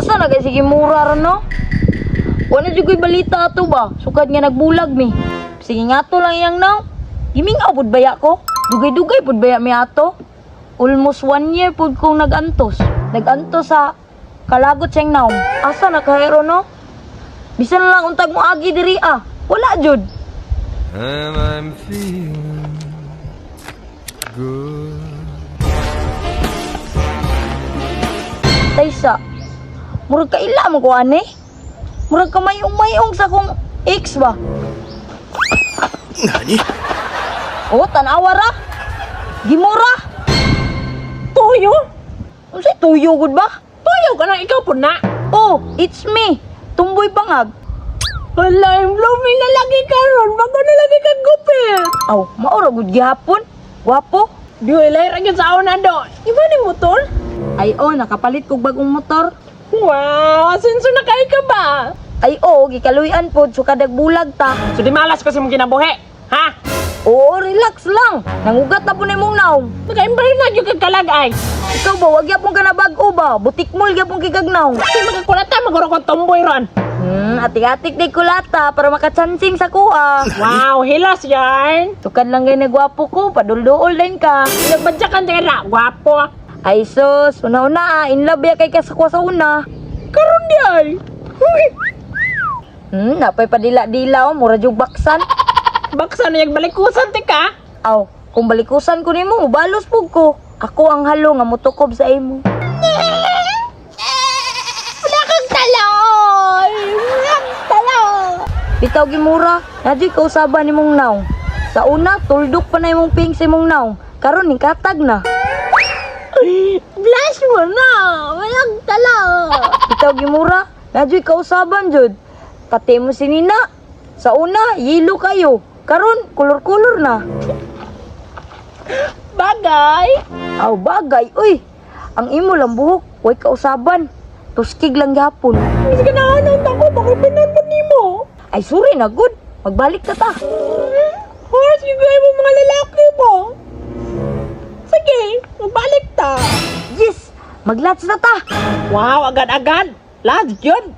Asa na kay sige mura ron, no? Wala jud ko'y balita ato ba? Sukad nga nagbulag mi. Sige nga to lang iyang naw. Gimingaw pud baya ko. Dugay-dugay pud baya mi ato. Almost one year pud kong nagantos. Nagantos sa kalagot siyang naw. Asa na kahero, no? Bisan lang untag mo agi diri ah. Wala jud. And I'm feeling good. Taysa. Murag kaila mo ko ani. Murag kamayong-mayong sa kong ex ba. Nani? Oh, tanawa ra. Gimura. Tuyo? Unsay tuyo gud ba? Tuyo ka lang, ikaw po na. Oh, it's me. Tumboy Bangag. Hala, I'm blooming na lagi karon. Bago na lagi kang gupit. Aw, maura gud gihapon. Gwapo. Di ilay ra gyud sa una do. Iba ni motor? Ay oh, nakapalit kog bagong motor. Wow, asenso na kay ka ba? Ay oh, gikaluy-an pod so kadag bulag ta. So di malas ko sa imong kinabuhi. Ha? Oo, relax lang. Nangugat na po na imong naong. Naka-imbay na gyud kag kalag ay. Ikaw ba, wag gyapon ka na bag-o ba? Butik mall gyapon kay gagnaw. Di makakulata maguro kong tomboy ron. Atik-atik di kulata para makachansing sa kuha. Wow, hilas yan. Tukad lang kay nagwapo ko, padulduol din ka. Nagbadyakan dira, gwapo. Ay sus, una-una ah, in love ya kay kasakwa sa una. Karon di ay. Uy, Napay padila-dila oh, mura jug baksan. Baksa na yung balikusan ti ka. Aw, kung balikusan ko nimo, mubalos pug ko. Ako ang halo nga mutukob sa imo. Wala kang talon! Wala kang talon! Bitaw gimura, nadyo'y kausaban nimong naong. Sa una, tuldok pa na imong ping sa imong naong. Karon ning katag na. Blush mo na! Walang talon! Bitaw gimura, nadyo'y kausaban jud. Pati mo si Nina. Sa una, yelo kayo. Karon, kulor-kulor na. Bagay! Aw, bagay, uy. Ang imo lang buhok, way kausaban. Tuskig lang gihapon. Mas ganahan ang tako, baka pinanpon nimo. Ay, sorry na, good. Magbalik na ta. Horse, yung gaya mo mga lalaki mo. Sige, magbalik ta. Yes! Maglats na ta! Wow, agad-agad. Last yun.